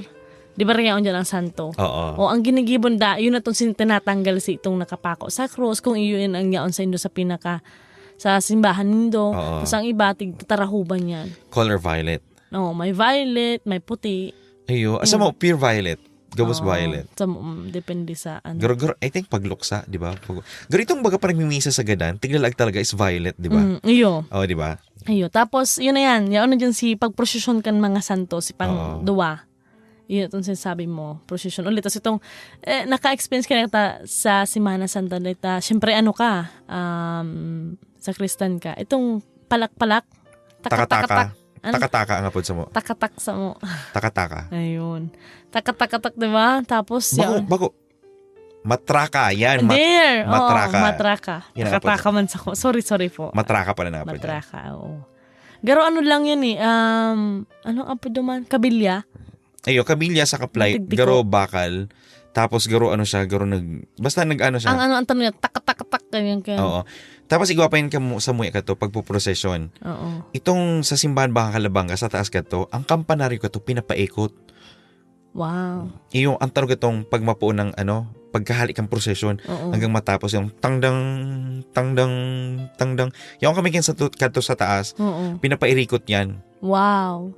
di ba, rayaon dyan ang santo? Oo. O, ang ginigibon da, yun na tong sin-, tinatanggal si itong nakapako sa krus, kung iyo yun ang yaon sa indo sa pinaka, sa simbahan nindo. Oo. Tapos ang iba, tig-, tarahuban yan. Color violet. Oo, may violet, may puti. Ayo, asa Mm. mo, pure violet. Gabos Oo. violet. Sa, mm, depende sa ano. Garo, garo, I think pagluksa, di ba? Pag, garo itong baga parang mimisa sa gadan, tiglalag talaga is violet, di ba? Mm, iyo. Oh, di ba? Iyo. Tapos, yun na yan. Yaon na dyan si pagprosesyon kan mga santo, si pang Oo. duwa. Yun itong sinasabi mo, prosesyon ulit. Tapos itong, eh, naka-experience ka na ta sa Semana Santa na ta, syempre ano ka, um, sa Kristan ka. Itong palak-palak, Taka-taka. takatakatak. An- Taka-taka ang apod sa mo. Takatak sa mo. Taka-taka. Ayun. Taka-takatak, di ba? Tapos, Bako, yan. bako. Matraka, yan. Mat-, There. Oo, matraka. matraka. Yan ang apod Takataka sa man sa ko. Sorry, sorry po. Matraka pala na apod yan. Matraka, oo. Garo ano lang yan eh. Um, ano ang apod duman? Kabilya? Ayo, kabilya sa kaplay. Tigtiko. Garo bakal. Tapos garo ano siya, garo nag-, basta nag-ano siya. Ang ano, ang tanong niya, tak, tak, tak, ganyan, ganyan. Oo. Tapos igwa pa yun ka mu-, sa muya ka to, pagpuprosesyon. Oo. Itong sa simbahan, baka Calabanga, sa taas ka to, ang kampanaryo ka to, pinapaikot. Wow. Iyo, ang tawag itong pagmapo ng, ano, pagkahali kang prosesyon, Oo. hanggang matapos yung tangdang, tangdang, tangdang. Yung kami kin sa tu-, kadto sa taas, Oo. pinapairikot yan. Wow.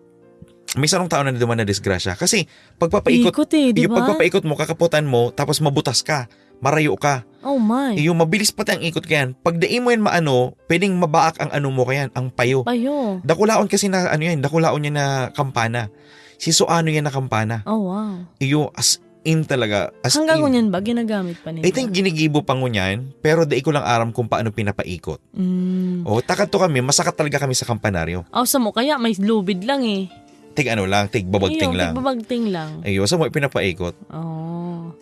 May sarong tao na duman na disgrasya. Kasi, pagpapaikot, Ikot eh, di yung ba? pagpapaikot mo, kakaputan mo, tapos mabutas ka, marayo ka. Oh my. Iyo, mabilis pati ang ikot kayan. Pag dai mo yan maano, pwedeng mabaak ang ano mo kayan, ang payo. Payo. Dakulaon kasi na, ano yan, dakulaon yan na kampana. Si Suano yan na kampana. Oh, wow. Iyo, as in talaga, as Hanggang in. ngunyan ba, ginagamit pa ninyo? I think ginigibo pa ngunyan, pero dai ko lang aram kung paano pinapaikot. Mm. Oh, takad to kami, masakat talaga kami sa kampanaryo. Oh, sa mo, kaya may lubid lang eh. Tig ano lang, tig babagting Iyo, lang. tig babagting lang. Ayo, sa mo, pinapaikot. Oh.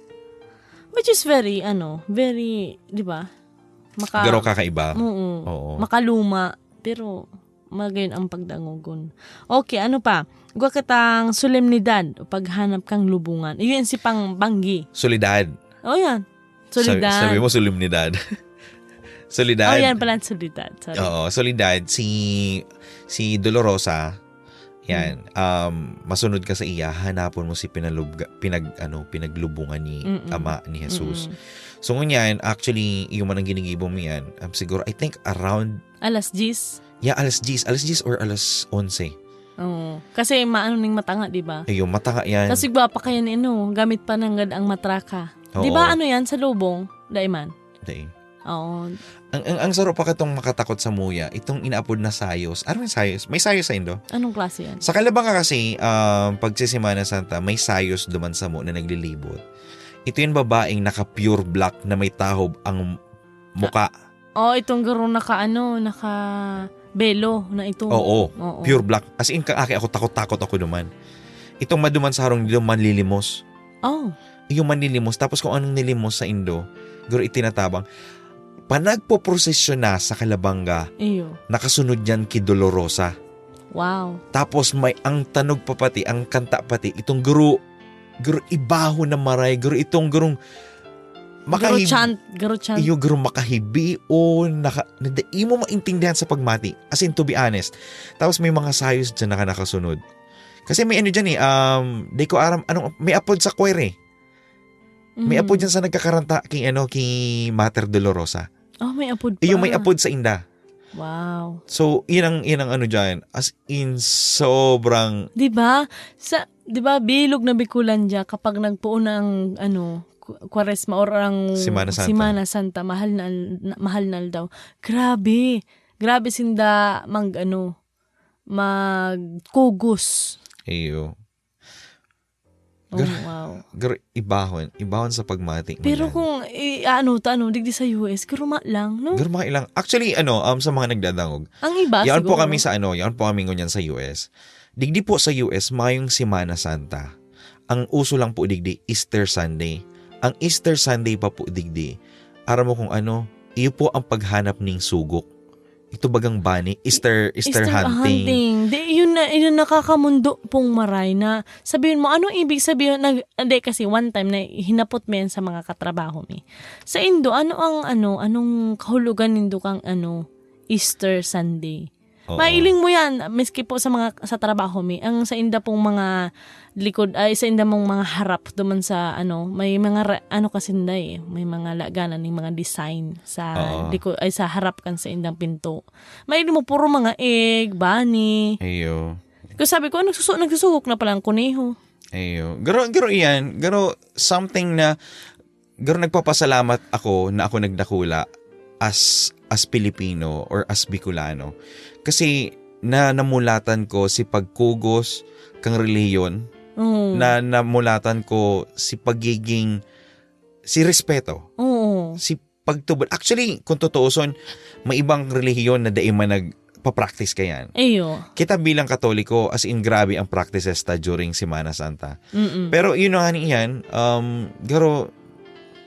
Which is very, ano, very, di ba? Maka- Garo kakaiba. Oo. Oo. Makaluma, pero magayon ang pagdangogon. Okay, ano pa? Gwa kitang solemnidad o paghanap kang lubungan. Iyon si pang banggi. Solidad. Oh, yan. Solidad. Sabi, sabi mo, solemnidad. Solidad. Oh, yan pala, solidad. Sorry. Oo, solidad. Si, si Dolorosa, yan, Mm. um, masunod ka sa iya, hanapon mo si pinalubga-, pinag-, ano, pinaglubungan ni Mm-mm. Ama, ni Jesus. Mm-mm. So, ngunyan, actually, yung man ang ginigibo mo yan, um, siguro, I think, around Alas diyes? Yeah, alas diyes. Alas diyes or alas onse. Oo. Kasi maano ning matanga, di ba? Ayun, matanga yan. Kasi gwapa kaya ni ano, gamit pa nanggad ang matraka. Di Oo. ba ano yan, sa lubong? Dai man? Dai. Oo. Ang, ang, ang saro pa katong makatakot sa muya, itong inaapod na sayos. Ano yung sayos? May sayos sa Indo? Anong klase yan? Sa Calabanga kasi, um, pag si Semana Santa, may sayos duman sa mo na naglilibot. Ito yung babaeng naka-pure black na may tahob ang muka. Oh, itong garo naka ano, naka belo na ito. Oo, Oo. pure black. As in, kang aki ako, takot-takot ako duman. Itong maduman sa harong dito, manlilimos. Oh. Yung manlilimos, tapos kung anong nilimos sa Indo, garo itinatabang. Panagpoprosesyon na sa Calabanga, Iyo. nakasunod yan ki Dolorosa. Wow. Tapos may ang tanog pa pati, ang kanta pati, itong garo, garo ibaho na maray, garo itong garong Garo makahib-, chant, garo chant. Iyo, garo makahibi o naka-, na di mo maintindihan sa pagmati. As in, to be honest. Tapos may mga sayos dyan na nakasunod. Kasi may ano dyan eh, um, di ko aram, anong, may apod sa choir eh. May Mm. apod dyan sa nagkakaranta kay, ano, kay Mater Dolorosa. Oh, may apod Iyo, may pa. apod sa inda. Wow. So, yun ang, yun ang ano dyan. As in, sobrang Di ba? Sa, di ba, bilog na Bicolandia kapag nagpoon na ang, ano, Ku-, Kwaresma or ang Semana Santa. Semana Santa, mahal na al-, na, mahal na aldaw. Grabe. Grabe sinda mag, ano, magkugos. Iyo. Oh, Gra-, wow. gra-, ibahon, ibahon sa pagmati mo Pero yan. kung i-, ano ta, ano, digdi sa U S, garuma lang, no? Garuma lang. Actually, ano, um, sa mga nagdadangog, Ang iba, yaon po siguro. kami sa, ano, yaon po kami ngunyan sa U S. Digdi po sa U S, mayong Semana Santa. Ang uso lang po digdi, Easter Sunday. Ang Easter Sunday pa po digdi, aram mo kung ano, iyo po ang paghanap ning sugok. Ito bagang bani, Easter, Easter Easter hunting. hunting. Di, yun na, yun nakakamundo pong maray na sabihin mo, anong ibig sabihin? Nag-, hindi, kasi one time na hinapot mo yan sa mga katrabaho mi. Sa Indo, ano ang, ano, anong kahulugan nindo kang, ano, Easter Sunday? Oo. Mailing mo yan, miski po sa mga, sa trabaho mi. Ang sa inda pong mga likod, ay, sa inda mong mga harap, duman sa, ano, may mga ra-, ano kasi inda eh, may mga laganan ng mga design sa Oo. likod, ay, sa harap kan sa indang pinto. Mailing mo, puro mga egg, bunny. Iyo. Kaya sabi ko, "Ah, nagsusu-, nagsusugok na pala ang kuneho." Iyo. Garo, garo iyan. Garo, something na, garo nagpapasalamat ako na ako nagdakula as, as Pilipino or as Bicolano. Kasi na, namulatan ko si pagkugos kang relihiyon, Mm. na namulatan ko si pagiging, si respeto, Oo. si pagtubod. Actually, kung tutuuson, may ibang relihiyon na dai man nagpa-practice kayan. Iyo. Kita bilang Katoliko, as in, grabe ang practices ta during Semana Santa. Mm-mm. Pero yun na nga ni yan, um, garo,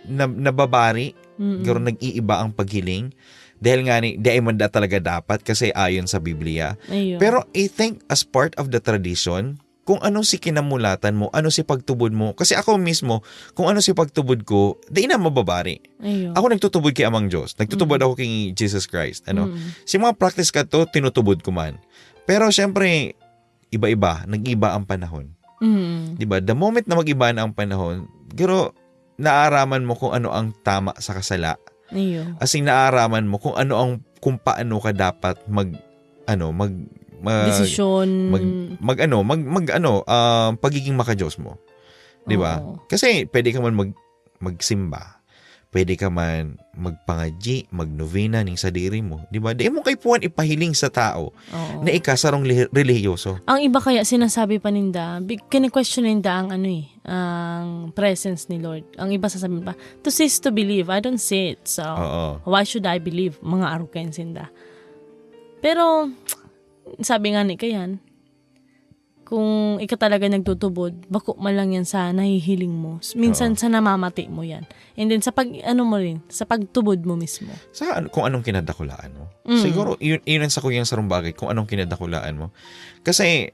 na-, nababari, Mm-mm. garo nag-iiba ang paghiling. Dahil nga ni, dai man da talaga dapat kasi ayon sa Biblia. Iyo. Pero I think as part of the tradition, kung ano si kinamulatan mo, ano si pagtubod mo. Kasi ako mismo, kung ano si pagtubod ko, dai na mababari. Iyo. Ako nagtutubod kay Amang Diyos. Nagtutubod Mm. ako kay Jesus Christ. Ano? Mm. Si mga practice ka to, tinutubod ko man. Pero syempre, iba-iba, nag-iba ang panahon. Mm. Di ba? The moment na mag-iba na ang panahon, garo, naaraman mo kung ano ang tama sa kasala. Iyo. As in, naaraman mo kung ano ang, kung paano ka dapat mag, ano, mag, mag, Desisyon. mag, mag, ano, mag, mag, ano, ah, pagiging makadiyos mo. Di ba? Oo. Kasi pwede ka man mag, magsimba. Pwede ka man magpangadyi, magnovena ning sadiri mo. Di ba? Di mo kaipuhan ipahiling sa tao Oo. na ika sarong li-, relihiyoso. Ang iba kaya sinasabi pa ninda, bi-, kine-question ninda ang ano eh, ang presence ni Lord. Ang iba sasabihin pa, "To see is to believe. I don't see it. So, Oo. why should I believe?" Mga arrogance ninda. Pero, sabi nga ni Kayan, kung ika talaga nagtutubod, bako man lang yan sa nahihiling mo. S-, minsan Oo. sa namamati mo yan. And then, sa pag, ano mo rin, sa pagtubod mo mismo. Sa ano, kung anong kinadakulaan mo. Mm. Siguro, yun, yun ang sakuyang sarong bagay, kung anong kinadakulaan mo. Kasi,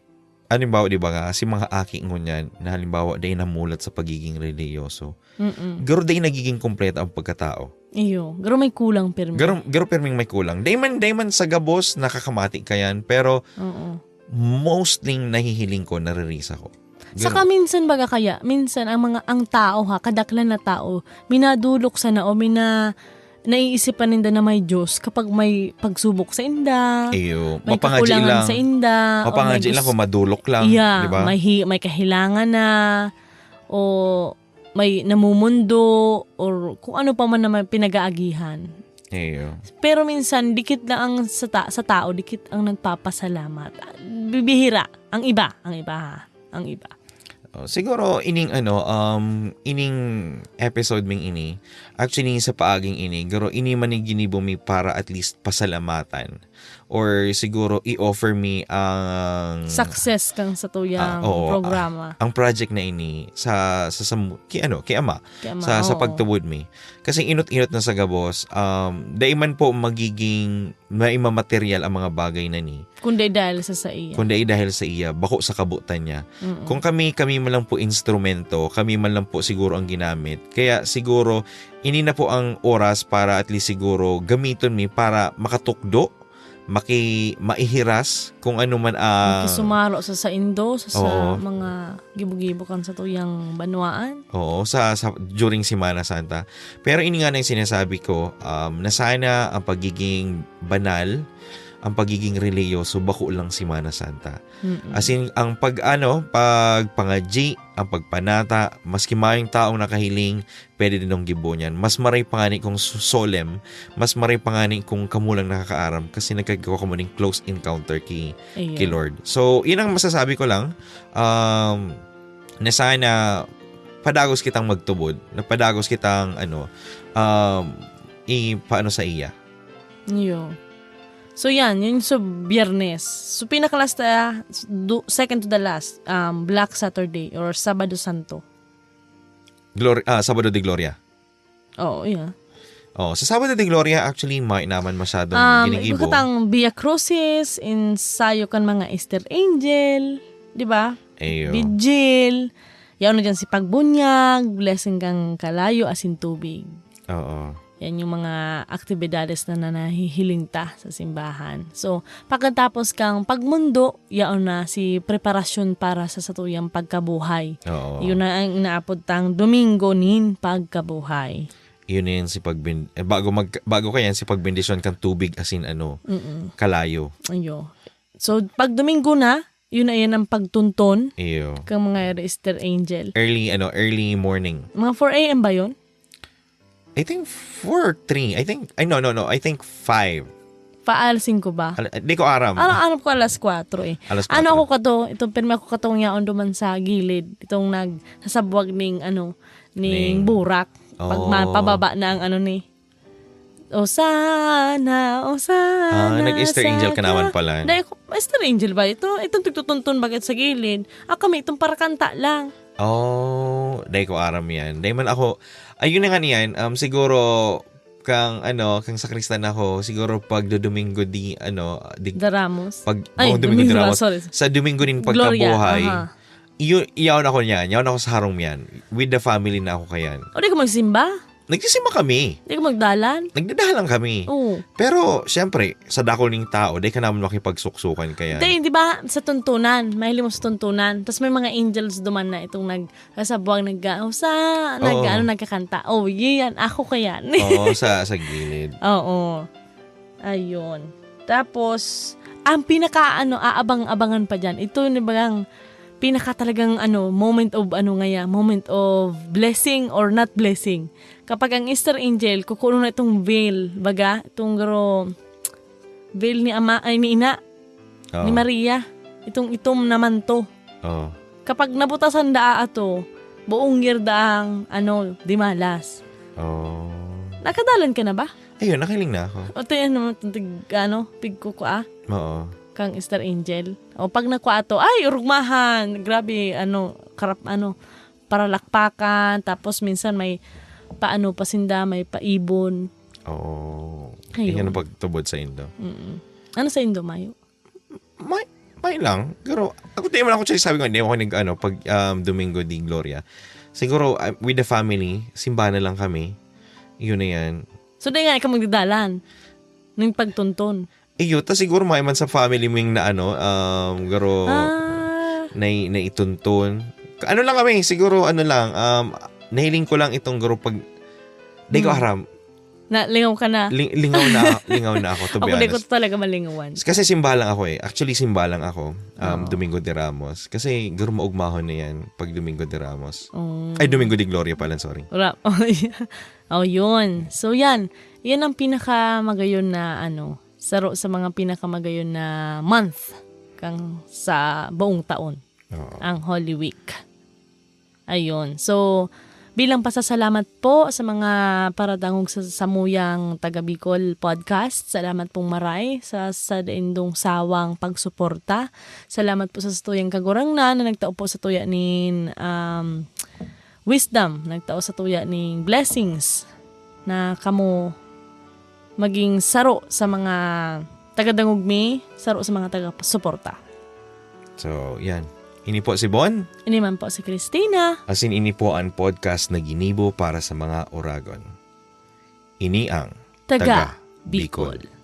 halimbawa, di ba nga, si mga aki ngunyan, na halimbawa, dahil namulat sa pagiging relihiyoso, Mm-mm. garo dai nagiging kompleto ang pagkatao. Iyo, garo may kulang pirmi. Garo, garo pirming may kulang. Dai man, dai man sa gabos nakakamati kayan, pero Oo. mostly nahihiling ko, naririsa ko. Garo. Saka minsan baga kaya, minsan ang mga, ang tao ha, kadaklan na tao, minadulok sana o mina-, naiisipan ninda na may Diyos kapag may pagsubok sa inda, Iyo, may mapangadyi kakulangan lang. sa inda, o Mapangadyi may lang gus-, kung madulok lang, yeah, di ba? may hi-, may kahilangan na, o may namumundo or kung ano pa man na may pinag-aagihan. Iyo. Pero minsan, dikit lang ang sa ta-, sa tao, dikit ang nagpapasalamat. Bibihira. Ang iba, ang iba ha. Ang iba. Oh, siguro, ining ano, um, ining episode ming ini, actually, sa paaging ini, garo ini man yung ginibo mi para at least pasalamatan. or siguro i-offer mi ang Success kang sa tuyang Ah, oo, programa. ah, ang project na ini sa sa, sa ki ano, ki ama, Ki ama, sa sa oo. pagtubod mi. Kasi inot-inot na sa gabos, um, dai man po magiging maimamaterial ang mga bagay na ni. Kundi dahil sa sa iya. Kundi dahil sa iya, bako sa kabutan niya. Mm-mm. Kung kami, kami man lang po instrumento, kami man lang po siguro ang ginamit. Kaya siguro, ini na po ang oras para at least siguro gamiton mi para makatukdo, maki, maihiras kung ano man ang Makisumaro sa saindo, sa, sa Oo. mga gibo-gibo kan sa tuyang banwaan. Oo, sa, sa during Semana Santa. Pero ini nga na yung sinasabi ko, um, na sana ang pagiging banal, ang pagiging reliyoso, bako lang Semana Santa. Mm-mm. As in, ang pag, ano, pagpangadyi, ang pagpanata, maski mayong taong nakahiling, pwede din ang gibo niyan. Mas maray pa ngani kung su- solemn, mas maray pa ngani kung kamo lang nakakaaram kasi nagkagawa kamo ning close encounter ki, Ayun. ki Lord. So, yun ang masasabi ko lang, um, na sana padagos kitang magtubod, na padagos kitang, ano, um, i, paano sa iya. Iyo. So yan, yun sa Biyernes. So pinaka-last, ah, do, second to the last, um, Black Saturday or Sabado Santo. Glor- ah, Sabado de Gloria. Oo, yeah. Oh, sa Sabado de Gloria, actually, may naman masyadong Um, ginigibo. Ikutang Via Crucis, ensayo kan mga Easter Angel, di ba? Ayo. Vigil, yaon na dyan si pagbunyag, blessing kang kalayo, asin tubig. Oo. Yan yung mga aktibidades na, na nahihiling ta sa simbahan. So, pagkatapos kang pagmundo, yaon na si preparasyon para sa satuyang pagkabuhay. Oo. Yun na ang inaapod tang Domingo nin Pagkabuhay. Yun na yan si pagbin- eh, bago mag bago ka yan si pagbendisyon kang tubig asin ano, Mm-mm. Kalayo. Ayo. So, pag Domingo na, yun na yan ang pagtunton Iyo. kang mga Easter Angel. Early ano, early morning. Mga four a.m. ba yun? I think four or three. I think, ay no, no, no. I think five. Paal singko ba? Al- di ko aram. Ano, ano ko alas kwatro eh. Alas Ano kwatro. ako kato? Itong pirmi ako katong yaon duman sa gilid. Itong nagsasabwag ning ano, ning Ning- burak. Pag Oh. ma- pababa na ang ano ni. Osana, Osana. Ah, nag-Easter Angel ka naman pala. Dahil ko, Easter Angel ba ito? Itong tigtutuntun bagay sa gilid. Ah, kami, itong parakanta lang. Oh, dai ko aram yan. Dai man ako, ayun na nga niyan, um, siguro, kang ano, kang sakristan ako, siguro pag do Domingo di, ano, di, De Ramos. pag Ay, oh, Domingo de Domingo, Ramos, sorry. Sa Domingo nin Gloria, Pagkabuhay, aha. iyo, iyaon ako niyan, iyaon ako sa harong niyan. With the family na ako kayan. O di ka magsimba? Nagsisimba kami. Di ka magdalan? Nagdadalan kami. Oo. Pero, syempre, sa dakol ning tao, dai ka naman makipagsuksukan kayan. Di, di ba, sa tuntunan, mahiling mo sa tuntunan. Tapos may mga angels duman na itong nag, sa buwang nag, sa, nag, Oo. ano, nagkakanta. Oh, yan, ako kayan. Oo, sa, sa gilid. Oo. Ayun. Tapos, ang pinaka, ano, aabang-abangan pa dyan, ito yung bagang pinaka talagang, ano, moment of, ano ngaya, moment of blessing or not blessing. Kapag ang Easter Angel, kukuno na itong veil, baga, itong garo, veil ni ama, ay, ni ina, Oo. ni Maria. Itong itom na manto. Oo. Kapag nabutasan daa ato, buong year daang, ano, dimalas. Oo. Nakadalan ka na ba? Ayun, nakahiling na ako. O, ito yan naman, tig, ano, pigkukua, Oo. kang Easter Angel. O, pag nakuha ato, ay, urugmahan, grabe, ano, karap, ano, paralakpakan, tapos minsan may paano pa sinda, may paibon. Oo. Ayun. Yan ang pagtubod sa indo. Mm-mm. Ano sa indo, Mayo? May, may lang. Pero, ako di man ako siya sabi ko, hindi ako nag, ano, pag um, Domingo de Gloria. Siguro, uh, with the family, simbahan na lang kami. Yun na yan. So, di nga, ikaw magdadalan ng pagtunton. Iyo, ta siguro may man sa family mo yung na ano, um, garo, Ah, na, naitunton. Ano lang kami, siguro ano lang, um, nahiling ko lang itong garo pag, di ko Hmm. aram, na, lingaw ka na. Ling- lingaw na, lingaw na ako, to be Ako, di ko honest. talaga malingawan. Kasi simba lang ako eh. Actually, simba lang ako. Um, Oo. Domingo de Ramos. Kasi garo maugmahon na yan pag Domingo de Ramos. Um, Ay, Domingo de Gloria pala, sorry. Wala. Oh, yun. So, yan. Yan ang pinakamagayon na, ano, saro sa mga pinakamagayon na month kang sa buong taon, Oo. ang Holy Week. Ayun. So, Bilang pasasalamat po sa mga paradangog sa samuyang Taga Bicol Podcast, salamat pong maray sa, sa daindong sawang pagsuporta. Salamat po sa satuyang Kagurangnan na nagtao po sa tuya nin, um, wisdom, nagtao sa tuya nin blessings na kamo maging saro sa mga tagadangog mi, saro sa mga taga-suporta. So, yan. Ini po si Bon. Ini man po si Christina. Asin ini po ang podcast na ginibo para sa mga Oragon. Ini ang Taga Bicol. Bicol.